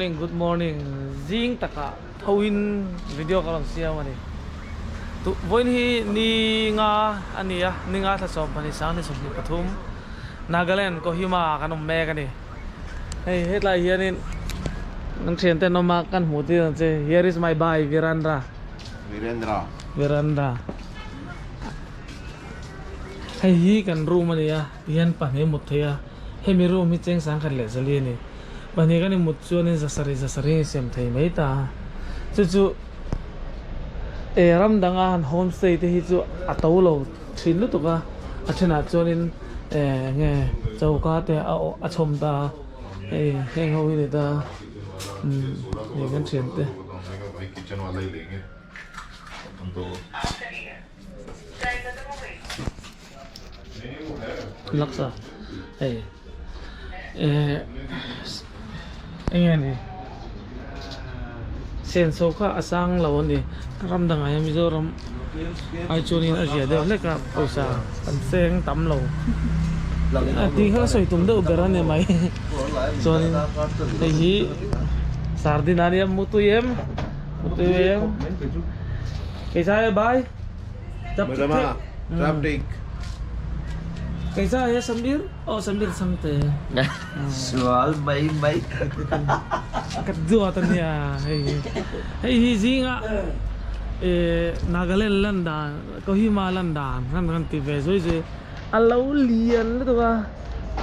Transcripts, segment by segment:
morning good morning zing takah tho in video ka rawn siam a ni tu vawiin hi ni nga a ni a ni nga thla 12 sang ni 23 Nagaland Kohima ah kan awm mek a ni hei hetlai hianin kan thian ten awm a kan hmuh tir ang che here is my bhai Virendra Virendra Virendra hei hi kan room a ni a tihian pahnih a mut theih a hemi room hi cheng sangkhat leh zali a ni pahnih kan inmut chuanin zasarih zasarih a insiam thei mai ta a chu chu eh ram danga han homestay te hi chu a to lo thin lutuk a a thenah chuanin eh enge choka te a awh a chhawm ta a hei heng ho hi ni ta a umm hei kan thiante. Laksa hei eh enge ni senso kha a sang lo a ni ram dangah hian Mizoram ai chuanin a zia deuh hlek a pawisa an seng tam lo a tih kha ka sawi tum deuh ber a ni mai chuanin hei hi sardine a nia mutui em mutui em keizai bye. Madama, traffic. Kaisa he Samir? Oh Samir Sangte. Sual mai mai. Ka duat ania hei hi. Hei hi zinga eh Nagaland lan dan Kohima lan dan kan kan ti ve zui zui a lo lian lutuk a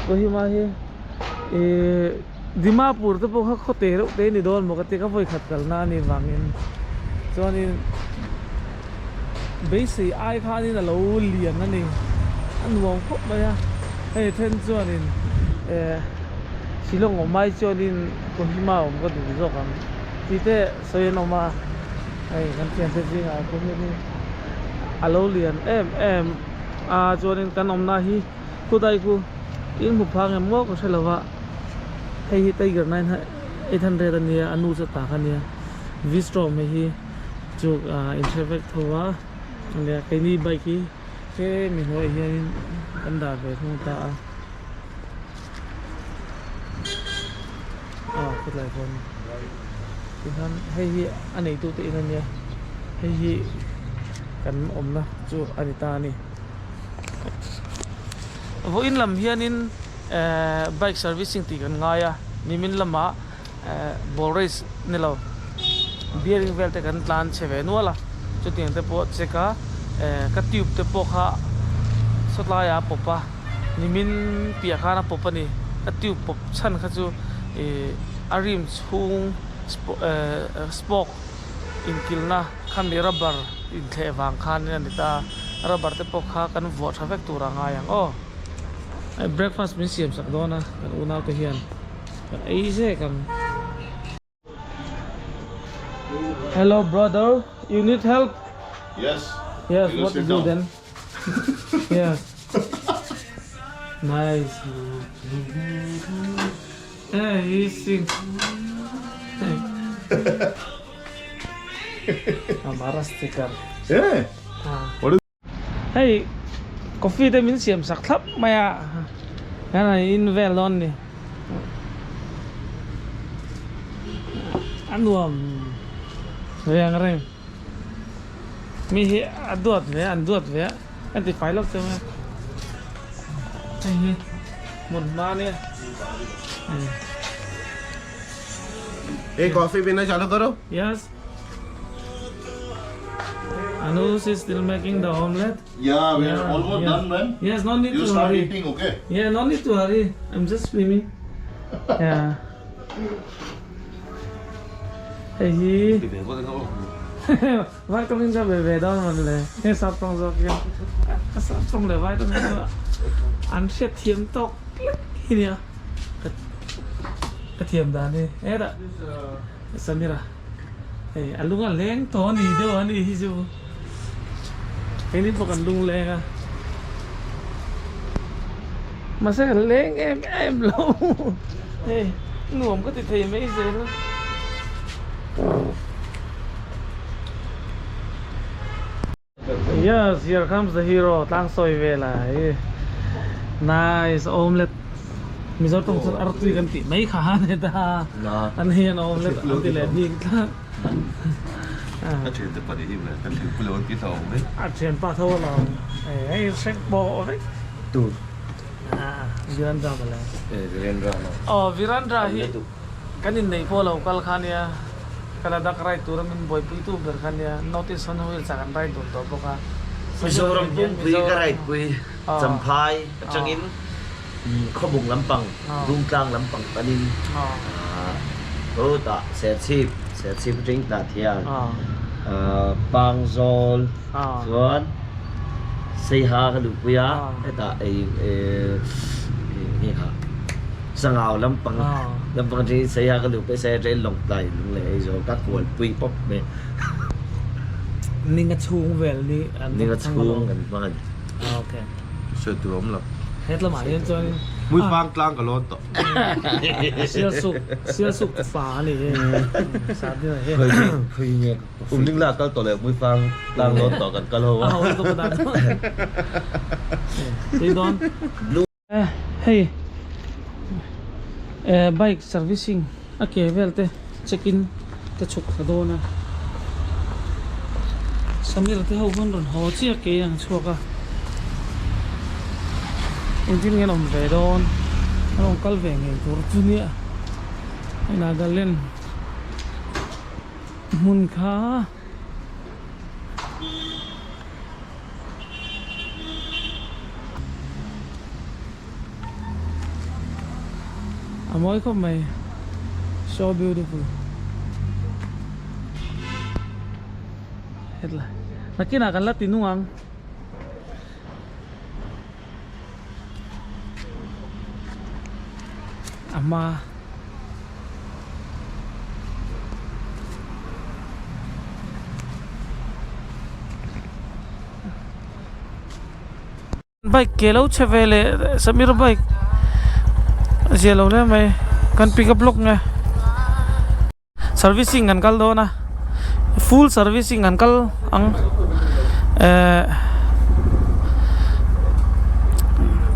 Kohima hi eh Dimapur te pawh kha khaw te reuh te ni dawn maw ka ti ka vawi khat kalna a nih vangin chuanin beisei ai khanin a lo lian a ni a nuam khawp mai a hei then chuanin eh Shillong awm ai chuanin Kohima awm ka duh zawk ang tih te sawi an awm a hei kan thiante zingah pawh hianin a lo lian em em a chuanin kan awmna hi khawdai khu in hmu phang em maw ka hre lo a hei hi tiger 9800 a nia a nu chu tak a nia vistrom hei hi chu ah in hre vek tho a nia keini bike hi tlem i hnuaiah hianin kan dah ve thung ta a aw khawtlai pawn tikhan hei hi a neitu te in a nia hei hi kan awmna chu a ni ta a ni. Vawiin lam hianin ehh bike servicing tih kan ngai a nimin lamah ehh ball race ni lo bearing vel te kan tlan chhe ve nual a chutiang te pawh check a ehh ka tube te pawh kha sawtlaiah a pawp a nimin piah khan a pawp a ni ka tube pawp chhan kha chu ihh a rim chhung ehh spoke inkilna khami rubber inthleh vang khanin a ni ta a rubber te pawh kha kan vuah tha vek tur a ngai ang aw breakfast min siam sak dawn a kan unau te hian kan ei zek ang. Hello brother you need help? Yes. Yes what to do then? Yes nice eh he sing Amara sticker Eh. Hei coffee te min siam sak thlap mai a hian an in vel dawn a ni a nuam reng reng mi hi a duat ve a an duat ve a an ti fai lawk cheu a hei hi hmun hma ania. Hey coffee pina chalu karo. Yes. Anush is still making the omelette. Yeah, we are almost done, man. Yes, no need You to start hurry. eating, okay? Yeah, no need to hurry. I'm just swimming. Yeah. Hei hi. Vai tawngin ka ve ve dawn mawn le. Hei sap tawng zawk hian. Ka sap tawng leh vai tawng hi chu an hriatthiam tawk lek hi nia. Ka thiam dan hi. Hetah Samira. Hei a lung a leng tawh a ni deuh a ni hi chu keini pawh kan lung leng a mahse kan leng em em lo hei nuam ka ti thei mai zel a. Yes, here comes the hero tlang sawi vel a hei nice omelette. Mizo tawng chuan artui kan tih mai kha a ni ta. An hi an awm let an ti leh bik tlat. Ka thiante pahnih hi ka thilpui lo an ti hlauh awm mai. A thianpa tho a lo hei hrek pawh vek. Tur. Virendra mawle. Virendra maw. Aw Virendra hi kan inneih pawh lo kal kha nia ka Ladakh ride tura min buaipuitu ber kha nia North East Horn Wheels ah kan ride dun tawh bawk a. Mizoram pumpui ka ride pui Champhai atangin Khawbung lampang Rungtlang lampang panin Road ah Serchhip Serchhip atangin Hnahthial Pangzawl chuan Seiha ka luhpui a hetah ei nge kha Sangau lampang lampang atangin Seiha ka luhpui a Seiha atangin Lawngtlai Lunglei Aizawl ka kualpui pawp mai. Ninga chhung vel ni an Ninga chhung kan hmang a ni. Okay. Sawi tur a awm lo. Het lamah hian chuan Hmuifang tlang ka lawn tawh. Sialsuk Sialsuk fa a ni hi. Sardina hi. Khawi nge Umling la kal tawh leh Hmuifang tlang lawn tawh kan kal ho a. A ho lutuk a dan chu. Tui dawn. Hei bike servicing a ke vel te check in ka chhuk thla dawn a Samir te ho khan rawn haw chiah ke ang chhuak a engtin nge an awm ve dawn an awm kal ve ngei tur chu nia hei Nagaland hmun kha. A mawi khawp mai so beautiful hetla nakinah kan la ti nung ang. A hma. Bike ke lo chhe ve leh Samir bike a zia lo hle mai kan pick up lawk nge servicing kan kal dawn a full servicing an kal ang ehh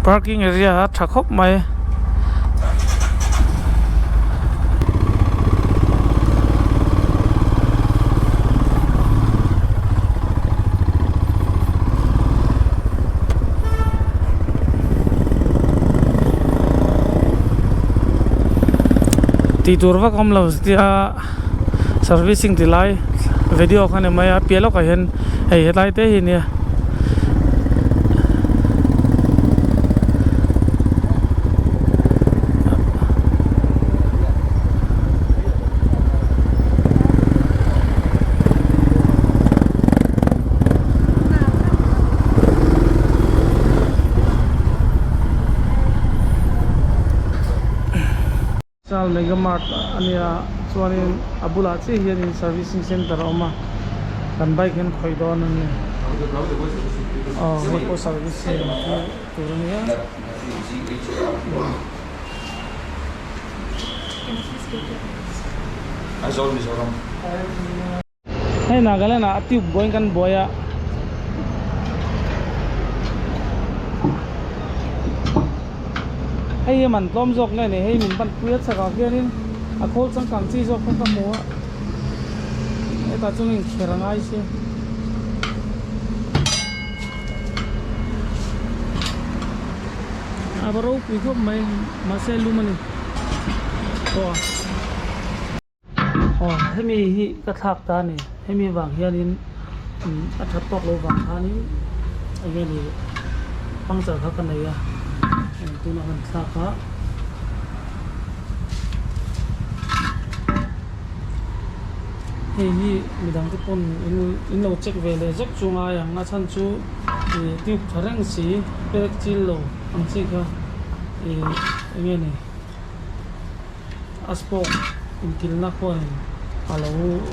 parking area a tha khawp mai. Tih tur vak awm lo tia servicing ti lai video kha ni mai a piah lawkah hian hei helai te hi nia. Chal Mega Mart a nia chuanin a bulah chiah hianin servicing center a awm a kan bike hian khawih dawn a ni aw hei pawh servicing chu tur a nia. Hei Nagaland ah a tube buaiin kan buai a. Hei hi man tlawm zawk nge ni hei min pan pui a chhakah khianin a khawl changkang chi zawk kha ka hmu a hetah chuan inkher a ngai si. A va ropui khawp mai mahse lum a ni aw. Aw hemi hi ka thlak ta a ni hemi vang hianin a that tawk lo vang khanin enge ni puncture kha ka nei a tunah kan thlak a. Hei hi midang te pawn in lo check ve leh zek chu ngai ang a chhan chu ih tube tha reng si pek chil lo ang chi kha ih enge ni. A spoke inkilna khuanin a lo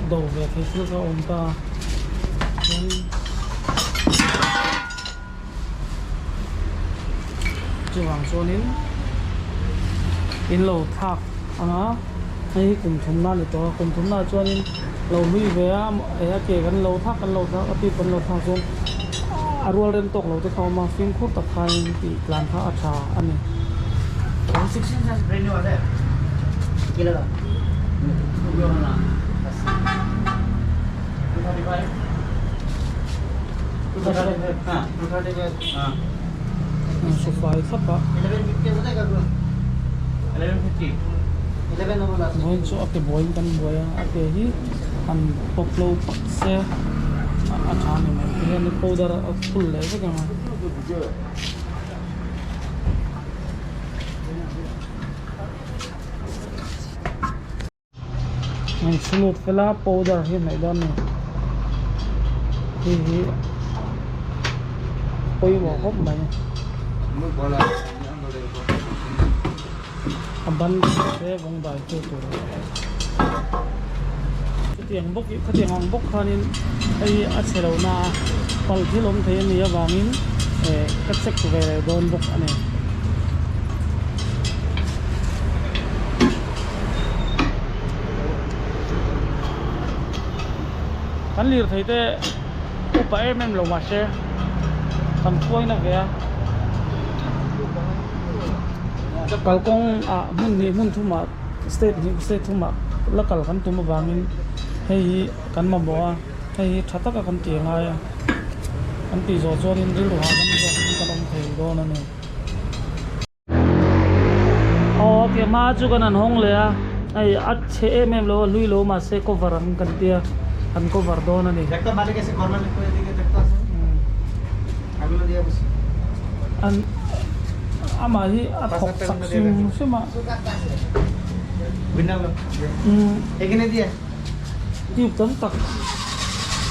do ve thei thil kha a awm ta a chuan chuvang chuanin in lo thlak ang a hei hi kum thumna a ni tawh a kum thumna ah chuanin lo hlui ve a eh a ke kan lo thlak kan lo thlak a tube kan lo thlak chuan a rual rem tawk lo te kha a awm a fimkhur tak khanin tih tlan kha a tha a ni. An fai thlap a. Vawiin chu a ke buaiin kan buai a, a ke hi han pawp lo pak se a tha a ni mai. Tihian powder a phul leh vek ang a. An chhunut fel a powder hi a hnaih dawn a ni hei hi pawimawh khawp mai a ban te vawng dai tu tur a ni chutiang bawk khatiang ang bawk khanin hei hi a chhe lo na a pal thil awm thei a nih avangin eh ka check ve leh dawn bawk a ni. Kan lirthei te upa em em lo mahse kan hruaina ve a kalkawng ah hmun hnih hmun thumah state hnih state thumah la kal kan tum avangin hei hi kan mamawh a hei hi tha taka kan ti a ngai a kan tih zawh chuanin rilru hahdam zawkin kan awm thei dawn a ni. Aw ke hma chu kan han hawng leh a hei a chhe em em lo a hlui lo mahse cover ang kan tia an cover dawn a ni an amah hi a thawk chak hrim hrim a tube tam tak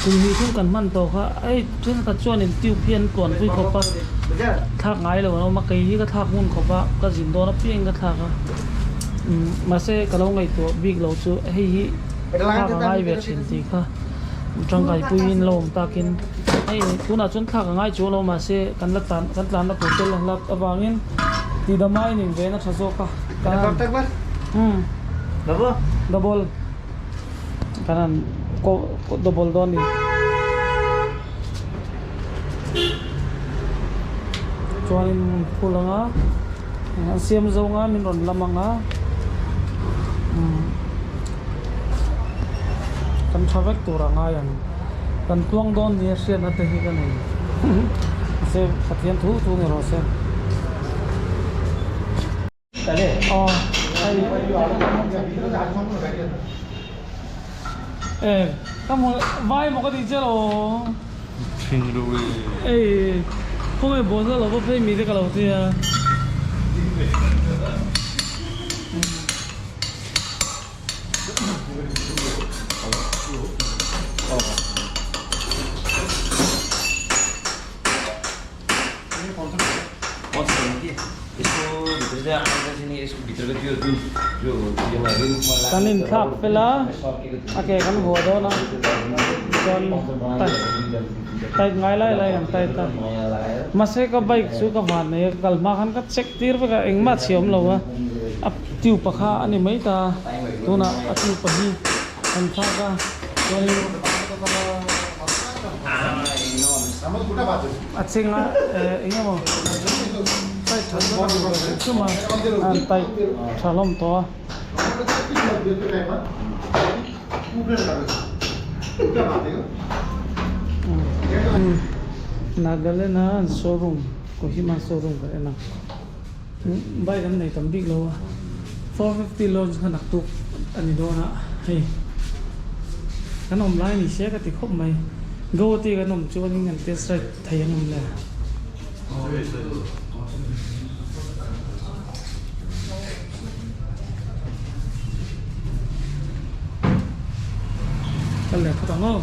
kum hnih thum kan hman tawh kha hei thenkhat chuanin tube hi an tluanpui khawp a thlak ngai lo an awm a kei hi ka thlak ngun khawp a ka zin dawn apiangin ka thlak a umm mahse ka lo ngaihtuah bik lo chu hei hi thlak a ngai ve thin tih kha tangkai puiin lo awm takin hei tunah chuan thlak a ngai chu lo mahse kan la tlan kan tlanna tur te la hlak avangin tidamaiin inven a tha zawk a umm double. Kan han double dawn ni. Chuanin an phul anga an siam zo anga min rawn lam anga kan tha vek tur a ngai ang kan tluang dawn nia hriatna te hi ka nei mahse Pathian thu thu ni rawh se. Aw hei e ka hmu vai maw ka tih che lo ei khawnge bawl lo va phei mi te ka lo tia. Kan inthlak fel a, a ke kan vuah dawn a, chuan tight ngai lai lai kan tight a, mahse ka bike chu ka van nei a, ka kal hma khan ka check tir vek a, engmah chhi awm lo a, a tube a kha a ni mai ta, tunah a tube a hi kan thlak a, chuanin. A cheng a eng emaw tight tha chu ka duh ve hrim hrim a a han tight tha hlawm tawh a. Nagaland a an showroom Kohima showroom kan en a bike an nei tam bik lo a 450 launch kha naktuk a ni dawn a hei kan awm lai ni se ka ti khawp mai Guwahati kan awm chuanin kan test ride thei ang awm le. Kal leh phawt ang aw.